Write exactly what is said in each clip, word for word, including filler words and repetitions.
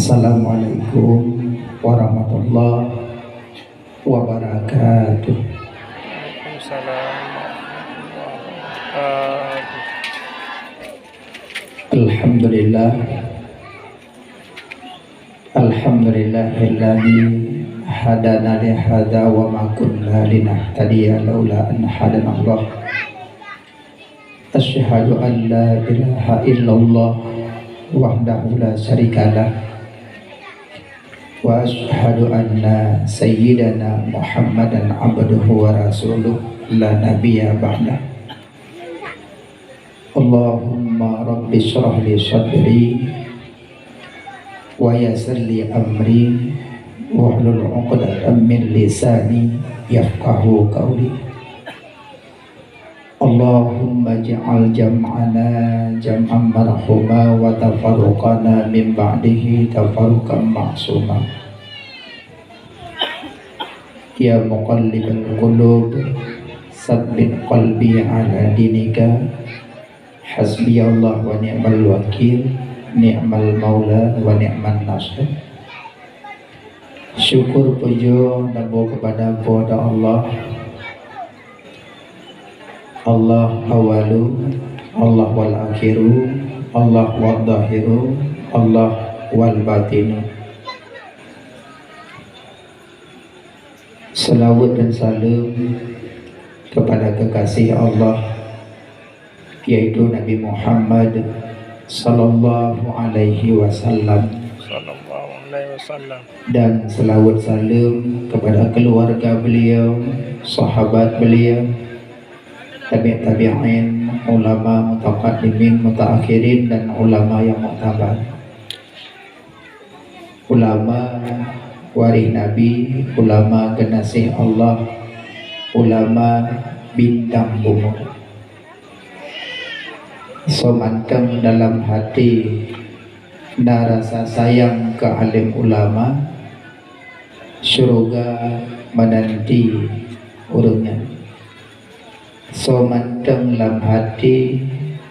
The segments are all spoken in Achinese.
Assalamualaikum warahmatullahi wabarakatuh. Waalaikumsalam warahmatullahi wabarakatuh. Alhamdulillah. Alhamdulillahilladzi hadana li hadza wa ma kunna linahtadiya laula an hadanallah. Asyhadu an la ilaha illallah wahdahu la syarikalah. Wa asyhadu anna sayyidana Muhammadan abduhu wa rasuluh la nabiyya ba'dah. Allahumma rabbi syrah li sadri wa yassir li amri wahlul 'uqdatam min lisani yafqahu qauli. Allahumma ij'al jam'ana jam'an marhuma wa tafarruqana min ba'dihi tafarruqan ma'suma. Ya muqallibal qulub, tsabbit qalbi 'ala dinika. Hasbiyallah wa ni'mal wakil, ni'mal maula wa ni'man nasir. Syukur pujoe taboh keupada Po teu Allah. Allah awalu, Allah wal akhiru, Allah wal zahiru, Allah wal batinu. Selawat dan salam kepada kekasih Allah, yaitu Nabi Muhammad sallallahu alaihi wasallam. Sallallahu alaihi wasallam. Dan selawat salam kepada keluarga beliau, sahabat beliau, tabi' tabi'in, ulama mutaqaddimin, mutaakhirin, dan ulama yang muktabar. Ulama waréh Nabi, ulama geunaséh Allah, ulama bintang bumoe. Soe mantong dalam hati na rasa sayang keu alim ulama, syeuruga meunanti ureuëng nyan. Soe mantong lam hati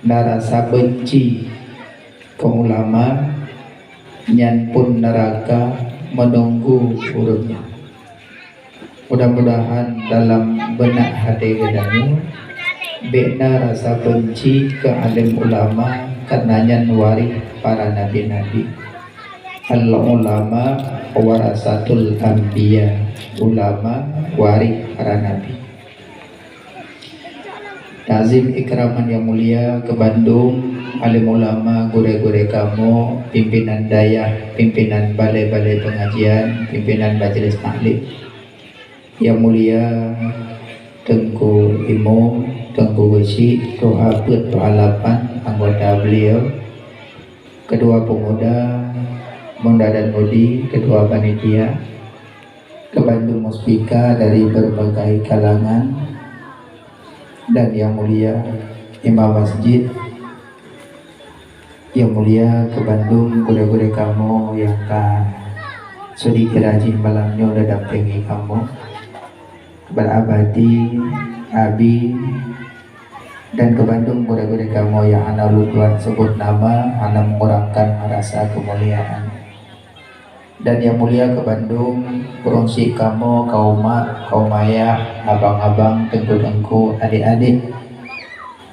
na rasa beunci keu ulama, nyan pun neuraka meununggu ureuëng nyan. Mudah-mudahan dalam beunak hati geutanyoe bék na rasa beunci keu alim ulama, kareuna nyan waréh para nabi-nabi. Al-ulama warasatul anbiya, ulama waréh para nabi. Takzim ikraman nyang mulia keu bandum alim ulama, gurée-gurée kamoe, pimpinan dayah, pimpinan balée-balée peungajian, pimpinan majelis taklim. Nyang mulia Teungku Imum, Teungku Geuchik, tuha peuet, tuha lapan anggota beliau, Ketua Pemuda, Muda dan Mudi, Ketua Panitia, keu bandum muspika dari berbagai kalangan, dan nyang mulia Imam Masjid, nyang mulia keu bandum gurée-gurée kamoe nyang ka sudi kira jih malam nyoe dampéngi kamoe, Abati, Abi, dan keu bandum gurée-gurée kamoe nyang hana lôn tuan sebut nama, hana mengurangkan rasa keumuliaan. Dan nyang mulia keu bandum, peureunsik kamoe, kaum mak, kaum ayah, abang-abang, teungku-teungku, adék-adék,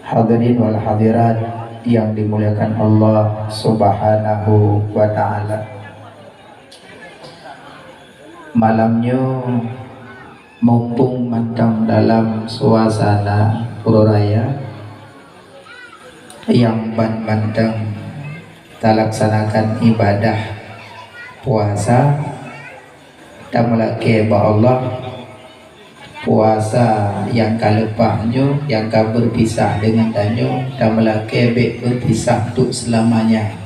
hadirin wal hadirat nyang dimuliakan Allah Subhanahu wa Ta'ala. Malam nyoe, mumpung mantong dalam suasana uroe raya, nyang ban mantong talaksanakan ibadah puasa, tameulakée bak Allah, puasa nyang ka leupah nyoe, nyang ka beupisah deungon tanyoe, tameulakée bék beupisah untuk seulamanya.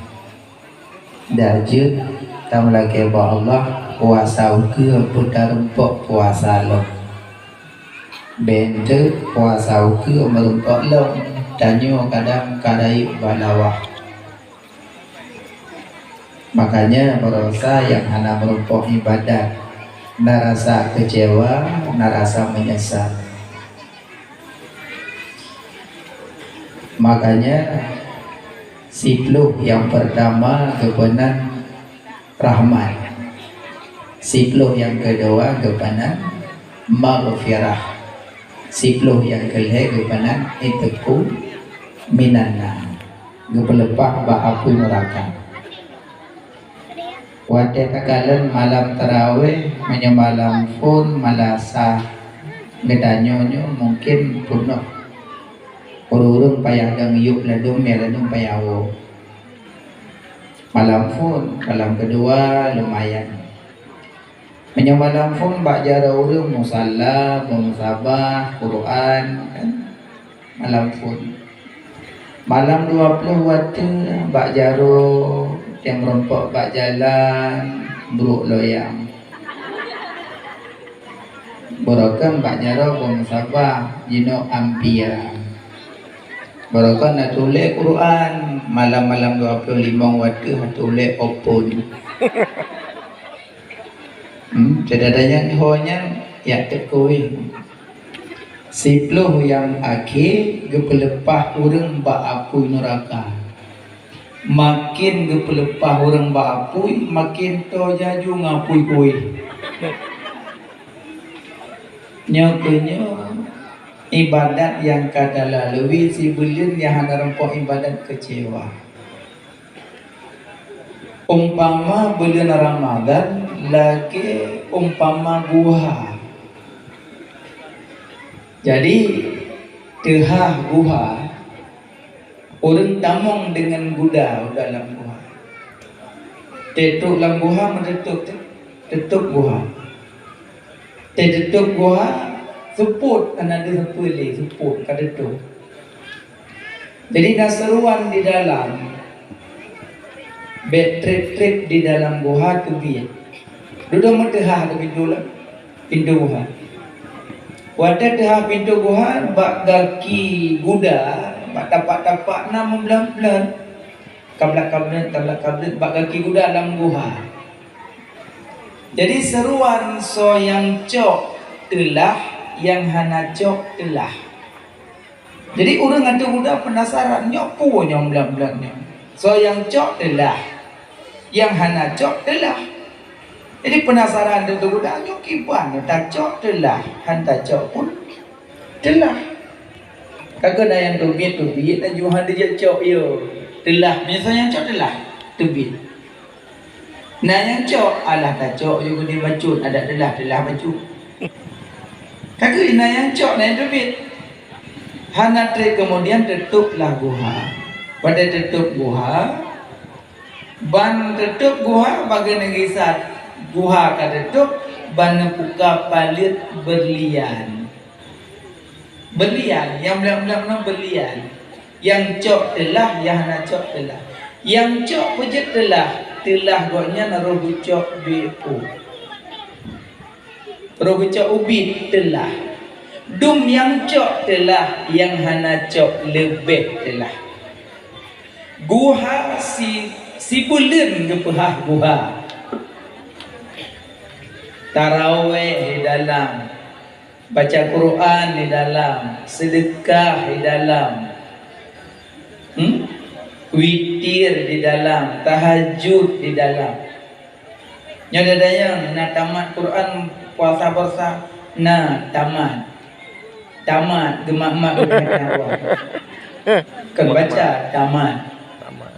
Dan jeuet tameulakée bak Allah, puasa ukeue beutarumpok puasa lom. Bék teuk puasa ukeue meurumpok lom, tanyoe kadang ka rayeuk bak lawah. Makanya, baroesa nyang hana meurumpok ibadat, na rasa keucewa, na rasa meunyeusal. Makanya, siploh nyang peurtama geupeunan rahmat. Siploh nyang keudua geupeunang maghfirah. Siploh nyang keulhée geupeunang itqu minan nar, geupeuleupah bak apui neuraka. Watée takalon malam tarawih, meunyoe malam phon malasah geutanyoe nyoe mungken peunoh. Ureuëng-ureuëng payah dong yup ladôm, ya ladôm payah woe. Malam phon, malam keudua lumayan. Meunyoe malam phon bak jaroe ureuëng musala, beumusabah, Quran, kan? Malam phon. Malam dua ploh watée bak jaroe, teumeureumpok bak jalan, brok loyang. Barokon bak jaroe beumusabah, jinoe ampia. Barokon na tuléh Quran, malam-malam dua ploh limong watée na tuléh opon. Hmm, syedara nyang ho nyan, ya teukuih. Siploh nyang akhé geupeuleupah ureuëng bak apui neuraka. Maken geupeuleupah ureuëng bak apui, maken toe jaju ngon apui kuéh. Nyoe keuh nyoe ibadat nyang ka talalui, sibuleuen nyang hana rumpok ibadat keucewa. Umpama buleuen Ramadhan lagée umpama guha. Jadi, teuhah guha, ureuëng tamong deungon guda u dalam guha. Teutrok lam guha, meuteutup, teutup guha. Teututup guha, seupôt, hana deuh sapeue lé, seupôt ka teutup. Jadi na seuruan di dalam, bék treb-treb di dalam guha teubiet. Dudoe meuteuhah di pintoe la-, pintoe guha. Watée teuhah pintoe guha, bak gaki guda, bak tapak-tapak na meublan-blan. Kablat-kablat, kablat-kablat bak gaki guda lam guha. Jadi seuruan soe nyang cok teulah, nyang hana cok teulah. Jadi ureuëng ateueh guda peunasaran, "Nyoe peue nyang blat-blat nyoe?" Soe nyang cok teulah, nyang hana cok teulah. Jadi peunasaran ateueh guda, "Nyoe kiban tacok teulah, han tacok pun teulah." Ka keuh na nyang teubiet-teubiet laju hana jeuet cok, yo. Teulah, meunyoe soe nyang cok teulah, teubiet. Na nyang cok, alah tacok, yo geude bacut, adak teulah, teulah bacut. Ka keuh na nyang cok, na nyang teubiet. Hana treb keumudian teutuplah guha. Watée teutup guha, ban teutup guha, bagaih neugisa guha ka teutup, ban neupuka paleuet beurlian. Beurlian, nyang blat-blat nyoe beurlian. Nyang cok teulah, nyang hana cok teulah. Nyang cok peujeuet teulah, teulah gobnyan roh geucok duek u. Roh geucok ubit teulah. Dum nyang cok teulah, nyang hana cok leubeh teulah. Guha si, sibuleuen geupeuhah guha. Taraweh di dalam, baca Quran di dalam, seudeukah di dalam, hmm? Witir di dalam, tahajud di dalam. Nyoe dada nyang na tamat Quran puasa-puasa, na tamat. Tamat, geumat-mat geumat nyawa. Kon baca, tamat. Tamat.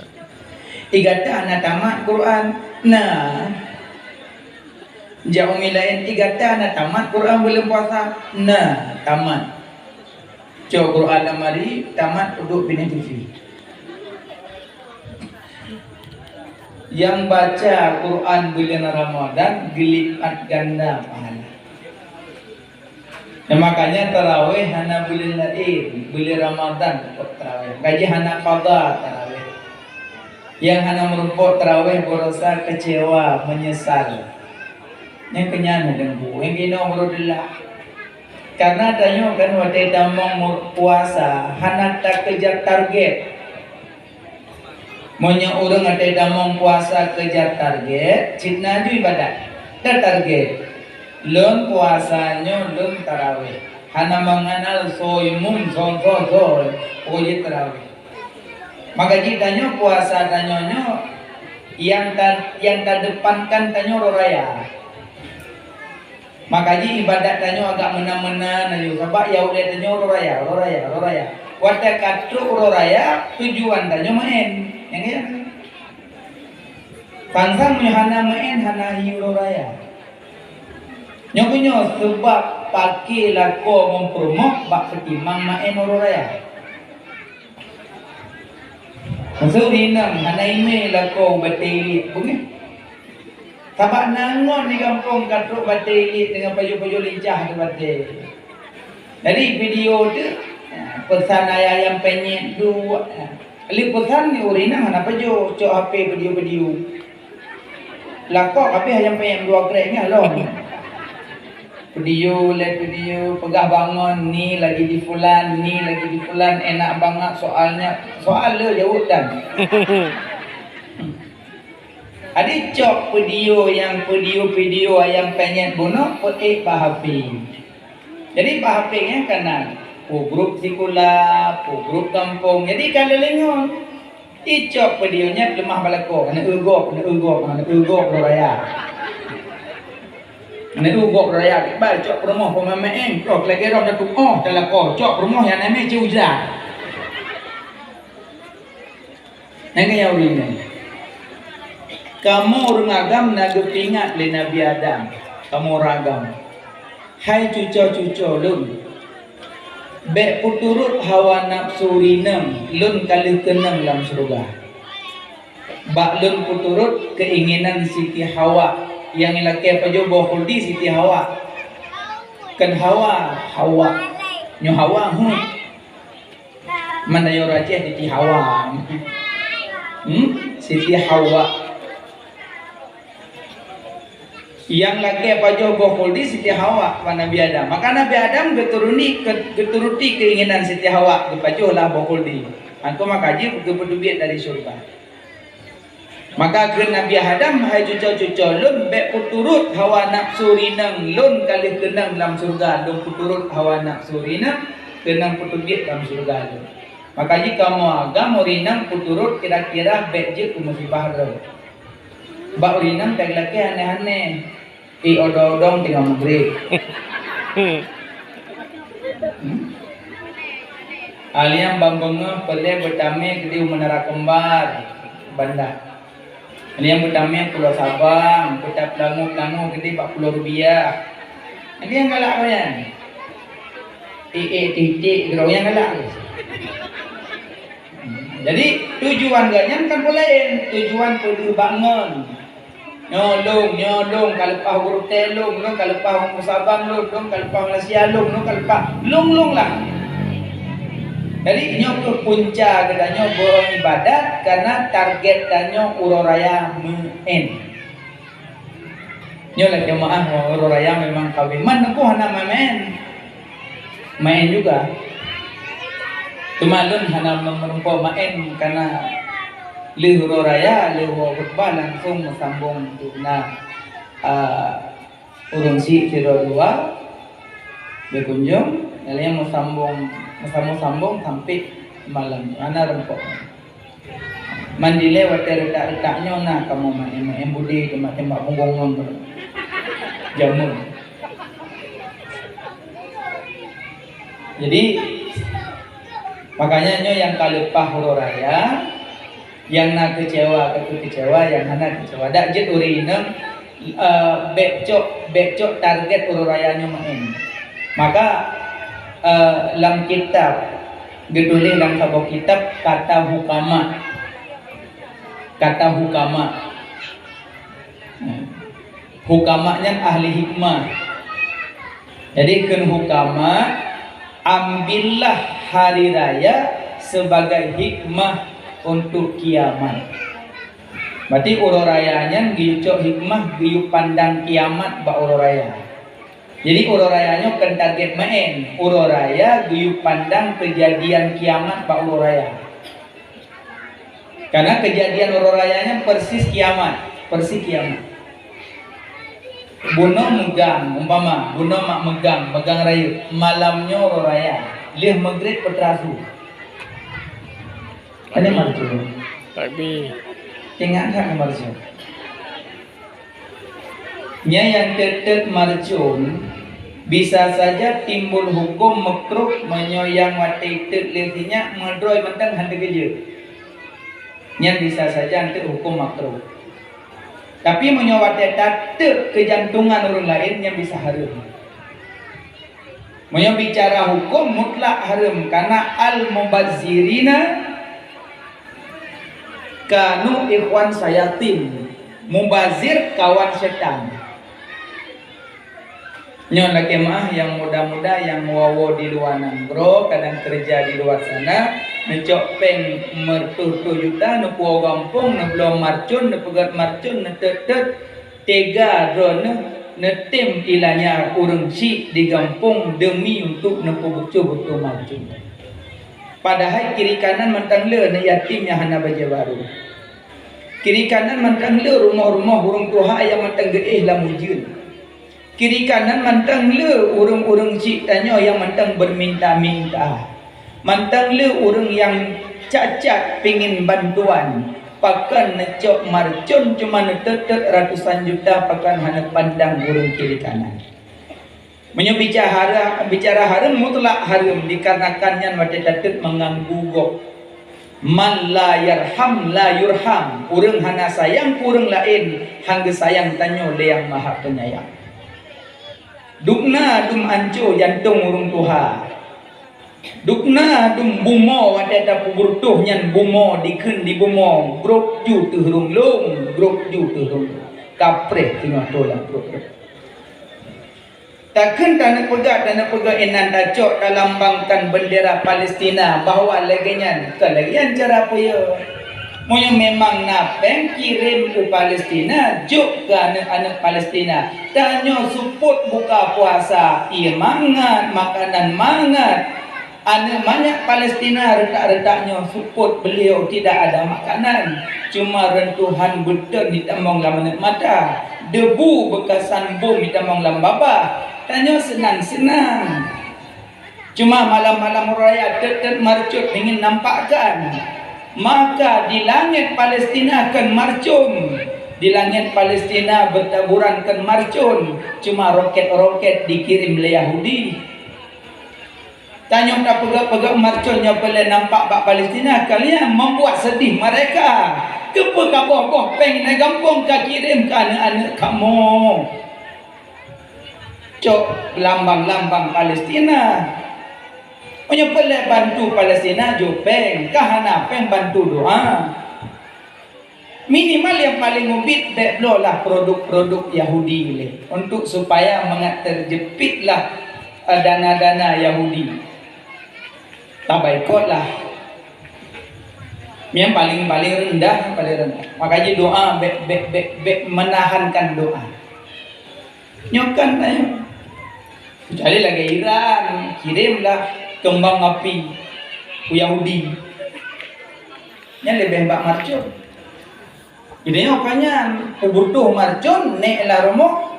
Igata na tamat Quran, na. Jak umi laén, igata na tamat Quran buleuen puasa, na tamat. Cok Quran lam lamari, tamat uduk binéh TV. Nyang baca Quran buleuen Ramadhan geulipat ganda pahala. Nah, makanya taraweh hana buleuen laén, buleuen Ramadhan peuet taraweh. Gaji hana qadha taraweh. Nyang hana meurumpok taraweh barosa keucewa, meunyeusal. Nyang keunyan deungon nyang inoe baroe deulah. Karena tanyoe kan watée tamong mu-, puasa hana takeujah target. Meunyoe ureuëng watée tamong puasa keujah target, cit na ju ibadat. Tatarget, lôn puasa nyoe lôn taraweh. Hana meunganal soe imum, soe, soe, soe, pokok jih taraweh. Maka jih tanyoe puasa tanyoe nyoe Nyang ta-, nyang tadepankan tanyoe uroe raya. Maka jih ibadat tanyoe agak meunan-meunan laju, sabab nyang ulée tanyoe uroe raya, uroe raya, uroe raya. Watée ka trok uroe raya, tujuan tanyoe maén. Nyang nyan. Sang-sang meunyoe hana maén, hana hi uroe raya. Nyoe keunyoe sabab paké lakoe ngon peurumoh bak peutimang maén uroe raya. Maksud inong hana imé lakoe batée iliek, beungéh. Sabab na ngon di gampông ka trok batée iliek deungon pajoh-pajoh lincah di batée. Jadi video tu, peusan ayah ayam penyet dua. Lé peusan ni ureueng inong hana pajoh, cok H P video-video. Lakoe habéh ayam penyet dua krek nyan lom. Video lé video, peugah bangon, ni lagi di fulan, ni lagi di fulan, enak banget soalnya, soal le jaweueb tan. Adi cok video nyang video-video ayam penyet bunoe peuék bak H P. Jadi bak H P nyan ka na, peue grup sikula, peue grup gampông. Jadi ka leuleungon. Icok video nyan leumah bak lakoe, na eu gob, na eu gob, na eu gob uroe raya. Na eu gob uroe raya, kiban cok peurumoh peumaén, oh, lagée rhom datu, oh, talakoe, cok peurumoh nyang namé Ceuja. Nyang nyan ureueng nyan. Kamoe ureueng agam na geupeuingat lé Nabi Adam, kamoe ureueng agam. Hai cuco-cuco lôn, bék peuturot hawa nafeusu rineueng lôn ka lheueh keunong lam syeuruga. Bak lôn peuturot keuinginan Siti Hawa nyang ilakée pajoh boh khuldi Siti Hawa. Kon Hawa, Hawa. Nyoe Hawa, huh. Meunyoe ureueng Aceh Siti Hawa. Hmm? Siti Hawa. Nyang lakée pajoh boh khuldi Siti Hawa bak Nabi Adam. Maka Nabi Adam geuturuni, geuturuti keuinginan Siti Hawa, geupajoh lah boh khuldi. Maka, maka jih geupeuteubiet dari syeuruga. Maka kheun Nabi Adam, "Hai cuco-cuco lôn, bék peuturot hawa nafeusu rineueng lôn ka lheueh keunong lam syeuruga, lôn peuturot hawa nafeusu rineueng keunong peuteubiet lam syeuruga lôn." Maka jih kamoe agam ureueng inong peuturot kira-kira bék jeuet keu musibah droe. Bak ureueng inong ka geulakée aneh-aneh. Ih, odong-odong teungoh meugreb. Hmm? Aliang ban beungoh peureulée beutamé keudeh u Menara Kembar, Banda. Aliang beutamé Pulo Sabang, beuta-, peulangô-peulangô keudeh bak Pulo Rubiah. Aliang galak nyan. Ih, ih, titik, droe nyang galak. Jadi, tujuan geuh nyan kan peue laén, tujuan peudeuh bak ngon. Nyoe lôn, nyoe lôn ka leupah u Gurutée lôn, lôn ka leupah u Sabang lôn, lôn ka leupah Malaysia lôn, lôn ka leupah, lôn-lôn lah. Jadi, nyoe keuh punca geutanyoe beu ibadat, karena target tanyoe uroe raya meuén. Nyoe lah jeumaáh uroe raya memang kawé. Man teungku hana maén. Maén juga. Cuma lôn hana meureumpok maén karena lheueh uroe raya, lheueh uroe khutbah langsung meusambong untuk na, a, ureueng syiek sidroe dua beukunjong, nyang laén meusambong, meusambong-sambong sampai malam. Hana reumpok. Man dilée watée reutak-reutak nyoe na kamoe maén-maén budé, teumbak-teumbak punggong ngon jameun. Jadi, makanya nyoe nyang ka leupah uroe raya, nyang na keucewa ka keucewa, nyang hana keucewa. Dak jeuet ureueng inong, eh, bék cok, bék cok target uroe raya nyoe maén. Maka, eh, lam kitab geutuléh lam saboh kitab kata hukama. Kata hukama. Hukama nyan ahli hikmah. Jadi kheun hukama, ambillah hari raya sebagai hikmah untuk kiamat. Berarti uroe raya nyan geuyue cok hikmah, geuyue pandang kiamat bak uroe raya. Jadi uroe raya nyoe kon target maén, uroe raya geuyue pandang keujadian kiamat bak uroe raya. Karena keujadian uroe raya nyan persis kiamat, persis kiamat. Bunoe meugang, umpama, bunoe mak meugang, meugang rayeuk, malam nyoe uroe raya, lheueh meugreb peuteuras su. Takbir. Ingat that marcon. Nyan nyang teutet marcon bisa saja timbul huköm makruh meunyoe nyang watée tet lé sinyak meudroe mantong hana geujeuet. Nyan bisa saja teutet huköm makruh. Tapi meunyoe watée tatet keujantongan ureuëng laén, nyan bisa hareuem. Meunyoe bicara huköm mutlak hareuem, karena al-mubazzirina kanu ikhwan syayatin, mubazir kawan setan. Nyoe lakée meuah nyang muda-muda nyang woe-woe di luwa nanggroe, kadang keureuja di luwa sana, neucok péng meureutoh-reutoh juta, neupuwoe gampông, neubloe marcon, neupeugét marcon, neutet-tet, teuga droeneuh neutem ilanya ureuëng syiek di gampông deumi untuk neupeubucôh-bucôh marcon. Padahai kiri kanan mantong le aneuëk yatim nyang hana bajée barô. Kiri kanan mantong le rumoh-rumoh ureuëng tuha nyang mantong geuéh lam ujeuen. Kiri kanan mantong le ureuëng-ureuëng syiek tanyoe nyang mantong beuminta-minta. Mantong le ureuëng nyang cacat pingin bantuan, pakon neucok marcon cuma neutet-tet ratusan juta, pakon hana pandang ureuëng kiri kanan. Meunyoe bicara, bicara hareuem mutlak hareuem, dikarenakan nyan watée tatet meuganggu gob. Man la yarham la yurham, ureuëng hana sayang keu ureuëng laén, hana geusayang tanyoe lé Nyang Maha Penyayang. Dum na dum anco jantong ureuëng tuha. Dum na dum bumoe watée tapeuburutoh nyan bumoe dikheun di bumoe, grob ju teuh rhueng lom, grob ju teuh rhueng lom. Kapreh teungoh toe lam pruet. Takheun taneuk peugah, taneuk peugah inan tacok talambangkan bendera Palestina bahwa lagée nyan, kon lagée nyan cara peue. Meunyoe memang na péng kirém u Palestina, jok keu aneuëk-aneuëk Palestina. Tanyoe seupôt buka puasa, ié mangat, makanan mangat. Aneuëk manyak Palestina reutak-reutak nyoe seupôt beuliau tidak ada makanan, cuma reuntuhan beuton jitamong lam aneuëk mata, debu beukasan bom jitamong lam babah. Tanyoe seunang-seunang. Cuma malam-malam raya tet-tet marcut ingin nampakkan. Maka di langét Palestina kon marcon, di langét Palestina beutaburan kon marcon, cuma rokét-rokét dikirém lé Yahudi. Tanyoe tapeugah-peugah marcon nyoe peureulée nampak bak Palestina, kalian membuat sedih mereka. Keupeue kaboh-boh péng inan gampông kakirém keu aneuëk-aneuëk kamoe? Cok lambang-lambang Palestina. Meunyoe peureulée bantu Palestina, jok péng. Ka hana péng, bantu doa. Minimal nyang paleng ubit bék bloe lah produk-produk Yahudi lé, untuk supaya mangat teujeupiet lah, eh, dana-dana Yahudi. Tabaikot lah. Nyang paleng-paleng reundah, paleng reundah. Makajih doa bék, bék, bék, bék meunahankan doa. Nyoe kan, eh, kecuali lagée Iran, kirém lah keumbang api u Yahudi. Nyan leubeh bak marcon. Jadi nyoe ka nyan, peubutoh marcon, nék lam rumoh,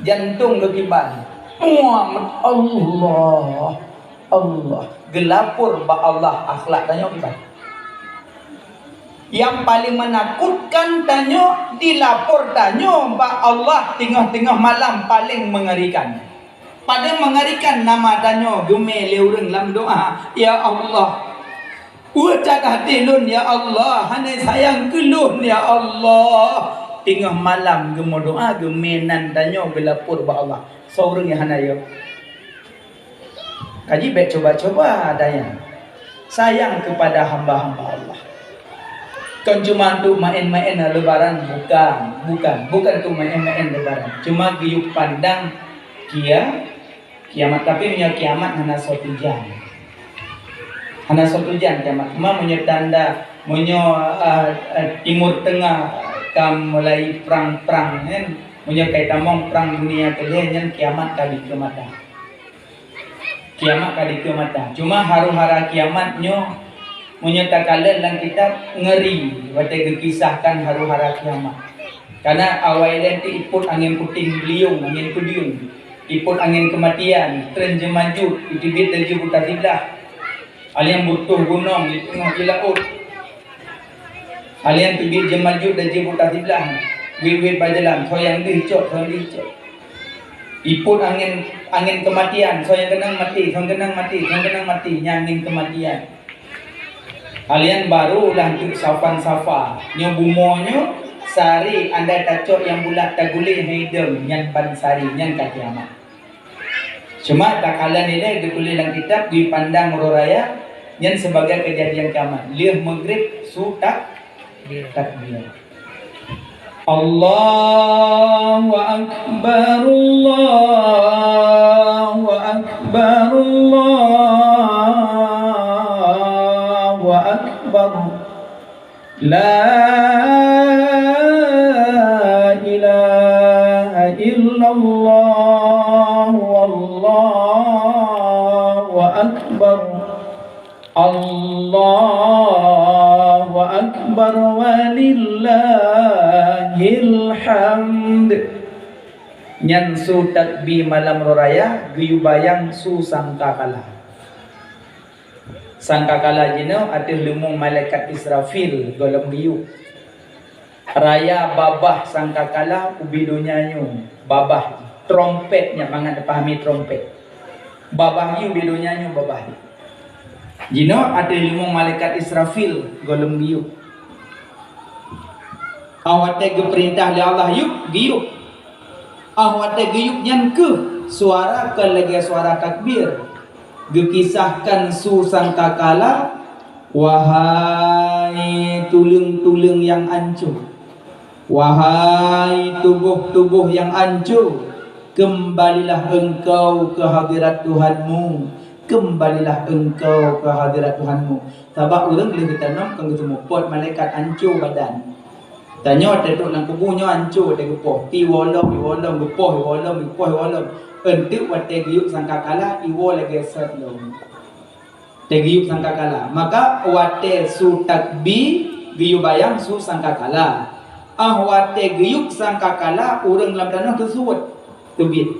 jantong geukiban. Muhammad, Allah, Allah. Geulapor bak Allah akhlak tanyoe kiban. Nyang paleng meunakutkan tanyoe, dilapor tanyoe bak Allah teungoh-teungoh malam, paleng meungerikan. Padahai meungerikan nama tanyoe geumé lé ureuëng lam doa, "Ya Allah, ueh that até lôn, ya Allah, hana sayang keu lôn, ya Allah." Teungoh malam geumeudoa, geumé nan tanyoe geulapor bak Allah. Soe ureuëng nyang hana yo? Kaji bék cuba-cuba daya sayang kepada hamba-hamba Allah. Kon cuma untuk main-main lebaran, bukan, bukan, bukan untuk main-main lebaran. Cuma geuyue pandang kia, kiamat. Tapi meunyoe kiamat hana soe tujan. Hana soe tujan kiamat. Cuma meunyoe tanda, meunyoe, ah, ah, Timur Tengah ka mulai prang-prang, kan? Meunyoe kai tamong prang dunia keulhée nyan kiamat ka dikeue mata. Kiamat ka dikeue mata. Cuma haru-hara kiamat nyoe, meunyoe takalon lam kitab, ngeri watée geukisahkan haru-hara kiamat. Karena awai lé ti ipot angén puting beliung, angén peudeueng, ipot angén keumatian, treun jeumajut, iteubiet laju buta siblah, aliang butoh gunong di teungoh di laôt. Alian teubiet jeuem majuet dan jeuem buta siblaih, wit-wit bajalan, soe nyang deuh cok, soe nyang deuh cok. Ipot angén, angén keumatian, soe nyang keunong maté, soe nyang keunong maté, soe nyang keunong maté, nyan angén keumatian. Alian barô lah teuk safan safa. Nyoe bumoe nyoe, sari andai tacok nyang bulat taguléh hidong, nyan ban sari, nyan ka kiamat. Cuma takalon ilée geutuléh lam kitab, geupandang uroe raya nyan sibagai keujadian kiamat. Lheueh Maghrib su tak-, takbir. Allahu Akbar, Allahu Akbar, Allahu Akbar. La ilaha illallah, wallahu akbar. Allahu akbar walillahil hamd. Nyan su takbir malam uroe raya, geuyue bayang su sangkakala. Sangkakala jinoe ateueh leumong malaikat Israfil gohlom geuyueb. Raya babah sangkakala ubé donya nyoe, babah trompet nyan mangat neupahami trompet. Babah jih ubé donya nyoe babah jih. Jinoe ateueh leumong malaikat Israfil gohlom geuyueb. Óh watée geupeurintah lé Allah yueb, geuyueb. Óh watée geuyueb nyan keuh suara kon lagée suara takbir. Geukisahkan su sangkakala, "Wahai tuleueng-tuleueng nyang anco, wahai tuboh-tuboh nyang anco, keumbalilah engkau keu hadirat Tuhanmu, keumbalilah engkau keu hadirat Tuhanmu." Sabab ureuëng lheueh geutanom kon geuseumeubeuet malaikat anco badan. Tanyoe teutok lam kubu nyoe anco teuh geupoh. Iwoe lom, iwoe lom, geupoh, iwoe lom, geupoh, iwoe lom. Eunteuk watée geuyueb sangkakala, iwoe lagée sot lom. Teuh geuyueb sangkakala. Maka watée su takbir, geuyue bayang su sangkakala. Ah watée geuyueb sangkakala, ureuëng lam tanoh teusuet, teubiet.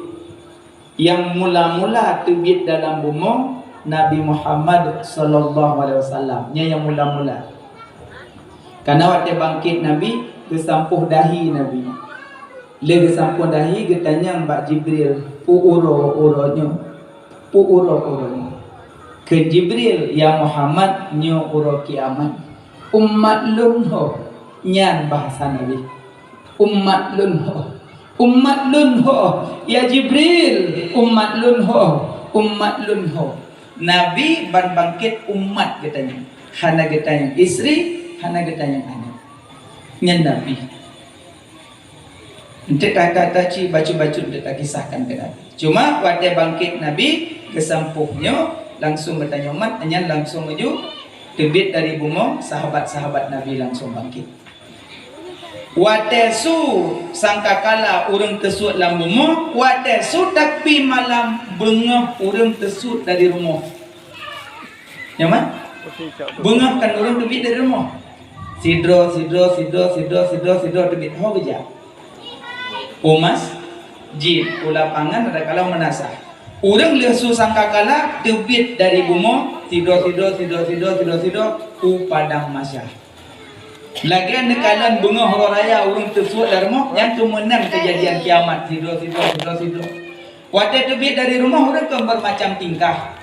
Nyang mula-mula teubiet dalam bumoe Nabi Muhammad sallallahu alaihi wasallam. Nyan nyang mula-mula. Karena watée bangkét Nabi, geusampôh dahi Nabi. Lé geusampôh dahi geutanyong bak Jibril, "Peue uroe-uroe nyoe? Peue uroe-uroe nyoe?" Kheun Jibril, "Ya Muhammad, nyoe uroe kiamat." "Umat lôn ho," nyan bahasa Nabi. "Umat lôn ho. Umat lôn ho. Ya Jibril, umat lôn ho. Umat lôn ho." Nabi ban bangkét umat geutanyong. Hana geutanyong istri, hana geutanyong aneuk. Nyan Nabi. Eunteuk that-that cit bacut-bacut eunteuk takisahkan keu Nabi. Cuma watée bangkét Nabi, geusampôh nyoe, langsong geutanyong mat, nyan langsong laju teubiet dari bumoe, sahabat-sahabat Nabi langsong bangkét. Watée su sangkakala ureuëng teusuet lam bumoe, watée su takbir malam beungoh ureuëng teusuet dari rumoh. Nyoe man? Beungoh kan ureuëng teubiet dari rumoh. Sidroe, sidroe, sidroe, sidroe, sidroe, sidroe teubiet. Ho geujak? U masjid, u lapangan, ada kala u meunasah. Ureuëng lheueh su sangkakala teubiet dari bumoe, sidroe, sidroe, sidroe, sidroe, sidroe, sidroe, u padang mahsyar. Lagée neukalon beungoh uroe raya ureuëng teusuet lam rumoh, nyan keuh meunan keujadian kiamat, sidroe, sidroe, sidroe, sidroe. Watée teubiet dari rumoh, ureuëng kon beureumacam tingkah.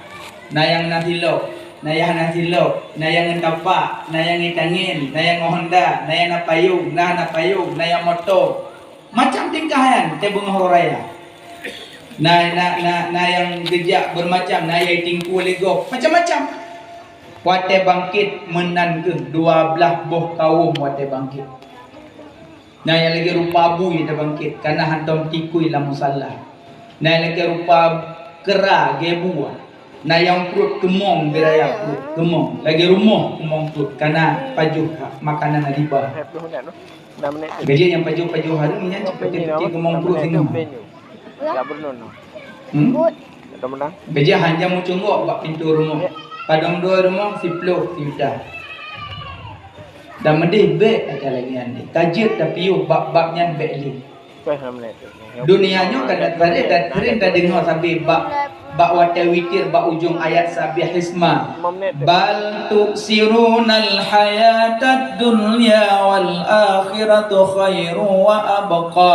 Na nyang na silop, na nyang na silop, na nyang ngon tapak, na nyang ngon tangen, na nyang ngon honda, na nyang na payong, na hana payong, na nyang moto. Macam tingkah nyan, watée beungoh uroe raya. Na, na, na, na nyang geujak beureumacam, na nyang tingkue lé gob, macam-macam. Watée bangkét meunan keuh dua blaih boh kawöm watée bangkét. Na nyang lagée rupa bui tabangkét, kana hantom tikui lam musala. Na nyang lagée rupa keura geubu. Na nyang pruet keumong di raya pruet, keumong. Lagée rumoh keumong pruet, kana pajoh makanan riba. Gaji nyang pajoh-pajoh hareuem nyan cit peuti-peuti keumong pruet singoh. Hmm? Beujah han jamé cunggok bak pintoe rumoh. Padong droe rumoh siploh sijuta. Dan meudeh bék aja lagée nyan deh. Ka jeuet tapiôh bab-bab nyan bék lé. Dunia nyoe ka that bareh, that sering tadeungoe sabe bak, bak watée witir bak ujong ayat Sabbihisma. Bal tu'sirunal hayatad dunya wal akhiratu khairu wa abqa.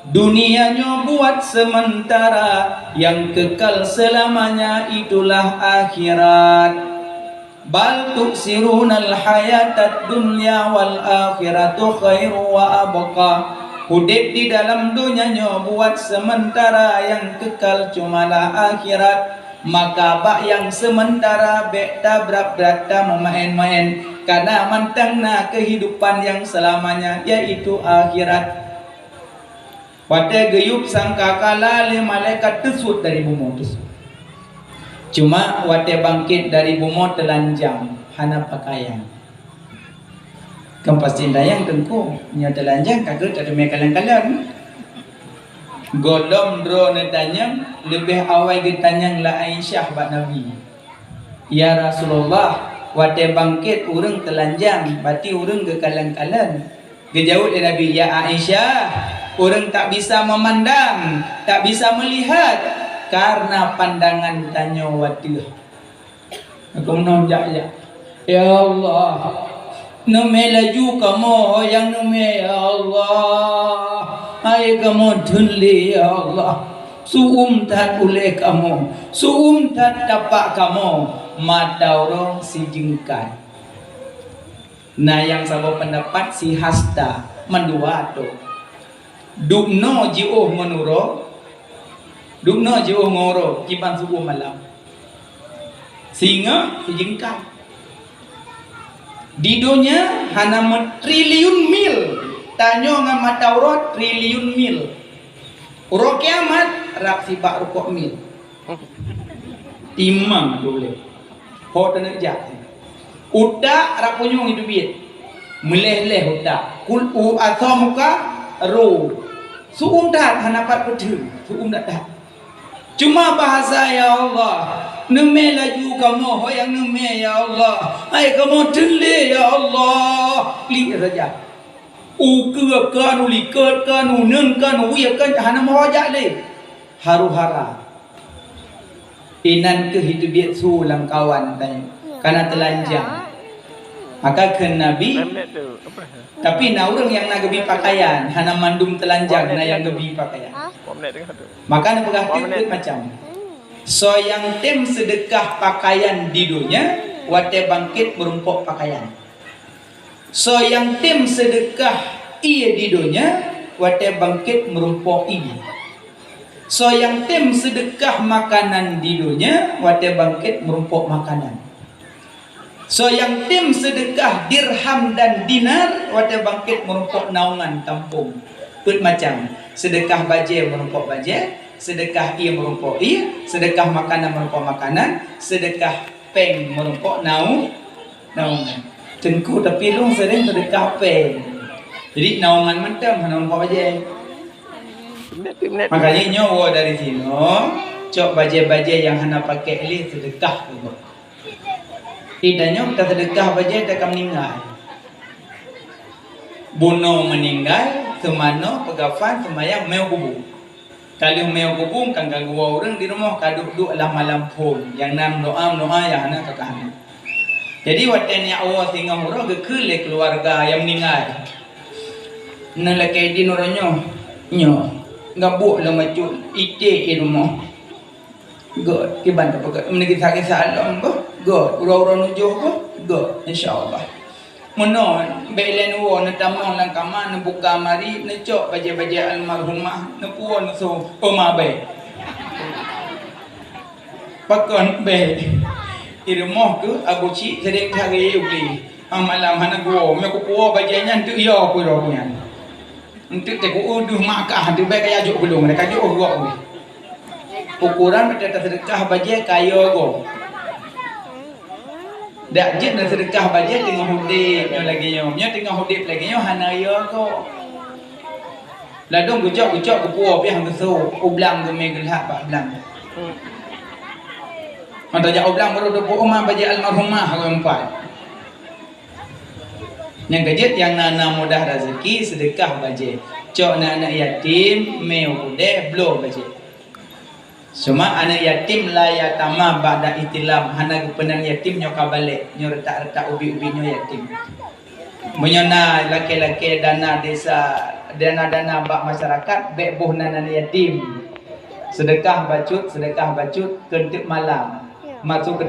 Dunia nyoe buat sementara, yang kekal selamanya itulah akhirat. Bal tu'sirunal hayatad dunya wal akhiratu khairu wa abqa. Udeb di dalam donya nyoe buat sementara, yang kekal cumalah akhirat. Maka bak yang sementara bék tabrab-brab tameumaén-maén, kana mantong na keuhidupan yang selamanya, yaitu akhirat. Watée geuyub sangkakala lé malaikat teusuet dari bumoe teusuet. Cuma watée bangket dari bumoe teulanjang, hana pakaian. Kan pasti tanyong teungku, nyoe teulanjang ka keuh tateumé kalon-kalon. Gohlom droeneuh tanyong, leubeh awai geutanyong lé Aisyah bak Nabi. "Ya Rasulullah, watée bangket ureuëng teulanjang, bati ureuëng geukalon-kalon." Geujaweueb lé Nabi, "Ya Aisyah, ureuëng tak bisa memandang, tak bisa melihat karena pandangan tanyoe ateueh." Aku meunan jak-jak. Ya Allah, neumé laju kamoe nyang neumé, ya Allah. Hai kamoe teun lé, ya Allah. Su'um that ulée kamoe, su'um that tapak kamoe, mata uroe sijeungkai. Na nyang saboh peundapat sihasta, mandua tu. Dubnoe jiôh ngon uroe, dubnoe jiôh ngon uroe, kiban su'um malam. Singoh sijeungkai. Di donya hana meutriliun mil, tanyoe ngon mata uroe triliun mil. Uroe kiamat rab sibak rukok mil. Timang dulé. Ho teuneuk jak. Utak rab punyueng itu biet. Meuleh-leh utak. Kul u asoe muka ro. Su'um that hana pat peuteun. Su'um that that. Cuma bahasa, "Ya Allah, neumé laju kamoe ho nyang neumé, ya Allah. Hai kamoe teun lé, ya Allah." Klik saja. Ukeue kan, ulikot kan, uneun kan, uwie kan, hana meuhojak lé. Haru-hara. Inan keuh itu biet su lam kawan tanyoe. Kana teulanjang. Maka kheun Nabi, tapi na ureuëng nyang na geubi pakaian, hana mandum teulanjang na nyang geubi pakaian. Maka neupeugah teuk macam. Soe nyang tem seudeukah pakaian di donya, watée bangket meurumpok pakaian. Soe nyang tem seudeukah ié di donya, watée bangket meurumpok ié. Soe nyang tem seudeukah makanan di donya, watée bangket meurumpok makanan. Soe nyang tem seudeukah dirham dan dinar, watée bangket meurumpok naungan tampông. Peuet macam, seudeukah bajée meurumpok bajée, seudeukah ié meurumpok ié, seudeukah makanan meurumpok makanan, seudeukah péng meurumpok nau-, naungan. Teungku, tapi lôn sering seudeukah péng. Jadi naungan mantong hana meurumpok bajée. Makanya nyoe woe dari sinoe, cok bajée-bajée nyang hana pakék lé seudeukah keu gob. Di tanyoe taseudeukah bajée teuka meuninggai. Bunoe meuninggai, seumanoe peugafan, seumayang, meue kubu. Ka lheueh meue kubu, kan ka geuwoe ureuëng di rumoh, ka duek-duek lam malam phon, nyang na meudoa-meudoa, nyang hana ka hana. Jadi watée neujak woe singoh uroe geukheun lé keuluwarga nyang meuninggai. Neulakée idin uroe nyoe, nyoe, gabuk lom bacut iték i rumoh. Göt, kiban tapeugöt. Meunyoe kisah-kisah lom beuh, göt. Uroe-uroe nujoh beuh, göt. Insya Allah. Meunoe, bèk ilèe neuwoe, neutamong lam kama, neubuka mari, neucok bajèe-bajèe almarhumah, neupuwoe neusu, "Oma bèe." Pakon bèe. I rumoh keuh Abu Cik sering cari ubli. Ah, malam hana geuwoe, meunyoe kupuwoe bajèe nyan, teuk yo kuroe nyan. Enteuk teuh ku-eu deuh makah, enteuk bèk kajak jok keudong, kajak jok gok weh. Ukuran meunyoe taseudeukah bajèe kayo goe. Dak jeuet na seudeukah bajèe teungoh udép nyoe lagèe nyoe. Nyoe teungoh udép lagèe nyoe hana yo goe. Ladôm geucok-geucok geupuwoe piah geusu, u blang geumè geulhak bak blang. Mantong jak u blang baru teupeue uma bajèe almarhumah ureueng pat. Nyang keujeuet nyang na-na mudah rezeki, seudeukah bajèe. Cok na aneuk yatim, mé u keudè, bloe bak cit. Cuma aneuk yatim la yutama ba'da ihtilam, hana geupeunan yatim nyoe ka balek, nyoe retak-retak ubit-ubit nyoe yatim. Meunyoe na lakèe-lakèe dana desa, dana-dana bak masyarakat, bèk boh nan aneuk yatim. Seudeukah bacut, seudeukah bacut, keu teuk malam. Maksud keu